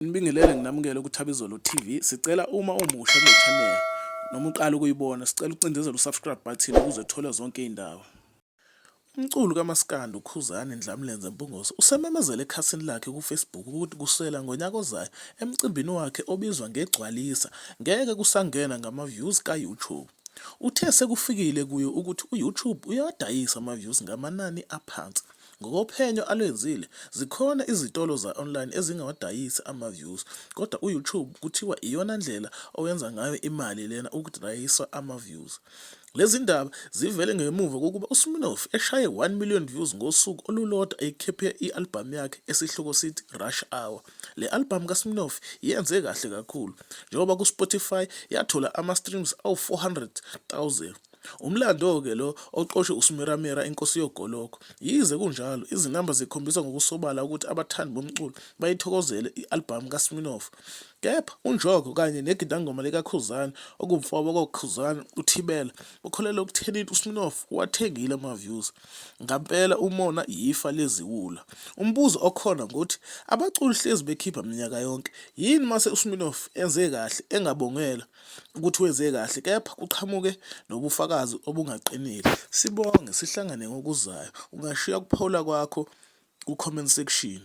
Nibingelele nginamukele kuThabizolo TV. Sicela uma umusha kule channel noma uqala ukuyibona, sicela ucindezele usubscribe button ukuze uthole zonke iy'ndaba. Umculi kaMaskandi uKhuzani Ndlamlenze Mpungose usememezele ekhasini lakhe kuFacebook ukuthi kusukela ngonyaka ozayo emcimbini wakhe obizwa ngeGcwalisa ngeke kusangena ngama-views ka-YouTube. Uthe sekufikile kuye ukuthi u-YouTube uyawadayisa ama-views ngamanani aphansi. Ngokophenyo alwenzile, zikhona izitolo za-online ezingawadayisi ama-views, kodwa u-YouTube kuthiwa iyona ndlela owenza ngayo imali lena ukudayisa ama-views. Lezi ndaba zivele ngemuva kokuba uSminoff eshaye 1 million views ngosuku olulodwa ekhiphe i-albhamu yakhe esihloko sithi Rush Hour. Le albhamu kaSminoff yenze kahle kakhulu njengoba kuSpotify yathola ama-streams awu-400,000. Umlando-ke lo oqoshwe uSmiramira inkosi yogologo. Yize kunjalo, izinamba zikhombisa ngokusobala ukuthi abathandi bomculo bayithokozele i-albhamu kaSminoff. Kepha uNjoko kanye negidangoma likaKhuzani okuwumfowabo kaKhuzani uThibela bakholelwa ekuthenini uSminoff uwathengile ama-views. Ngampela umona yifa leziwula. Umbuzo okhona ngothi abaculi hlezi bekhipha minyaka yonke, yini mase uSminoff enze kahle engabongelwa ukuthi wenze kahle kepha kuqhamuke nobufakazi obungaqinile. Sibonge sihlangane ngokuzayo. Ungashiya ukuphawula kwakho ku-comment section.